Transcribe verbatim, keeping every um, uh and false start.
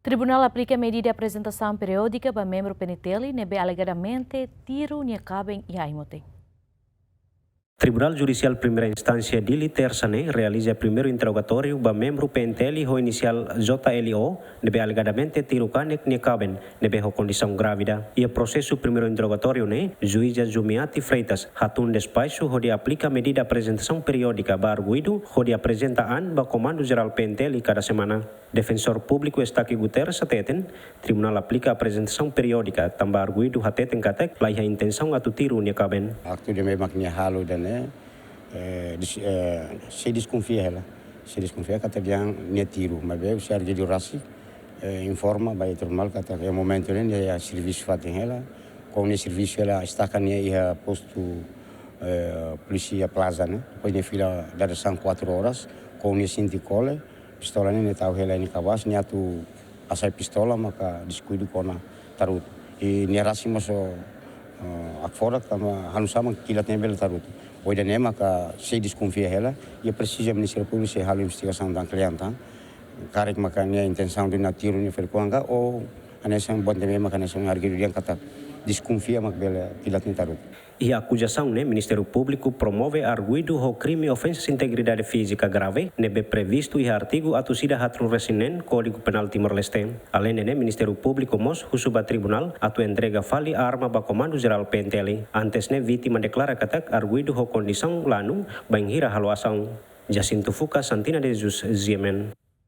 Tribunál aplika medida aprezentasaun periódika ba membru P N T L ne'ebé alegadamente tiru nia kaben iha ai-morte. Tribunál Judisiál Primeira Instánsia Dili, tersa ne'e, realiza primeiru interrogatóriu ba membru P N T L ho inisiál J L O, ne'ebé alegadamente tiru kanek nia kaben, ne'ebé ho kondisaun grávida. Iha prosesu primeiru interrogatóriu ne'e, juíza Jumiati Freitas hatun despaxu hodi aplika medida aprezentasaun periódika ba arguidu hodi aprezenta an ba Komandu Jerál P N T L kada semana. Defensór Públiku Estaque Guterres hateten, tribunál aplika aprezentasaun periódika, tanba arguidu hateten katak laiha intensaun atu tiru nia kaben. Aktu ida-ne'e mak nia halo ida-ne'e, eh, dis-, eh, sei deskonfia hela. Sei deskonfia katak dehan nia tiru, maibé husi arguidu rasik, eh, informa ba iha tribunál katak iha momentu ne'e nia servisu fatin hela. Kuandu nia servisu hela, estaka nia iha postu, eh, polísia Plaza ne'e. Depois nia fila dadeer-saan kuatru oras, kuandu nia sente kole, pistola ne'e nia tau hela iha nia kabaas, nia atu hasai pistola maka deskuidu kona tarutu. I nia rasik mós, eh, hakfodak tanba halo saida mak kilat ne'e bele tarutu. Ho ida-ne'e maka sei deskonfia hela, i presiza Ministériu Públiku sei halo investigasaun tan kle'an tan. Karik maka nia intensaun atu tiru nia ferik-oan ka, ou hanesan buat ne'ebé maka hanesan arguidu dehan katak deskonfia mak bele kilat ne'e tarutu. Iha akuzasaun ne'e, Ministériu Públiku promove arguidu ho krime ofensas integridade fízika grave, ne'ebé previstu iha artigu atus ida haatnulu-resin-neen Kódigu Penál Timor-Leste. Aleinde ne'e, Ministériu Públiku mós husu ba tribunál atu entrega fali arma ba Komandu Jerál P N T L. Antes ne'e, vítima deklara katak arguidu ho kondisaun lanu bainhira halo asaun. Jacinto Fuca, Santina de Jesus, G M N.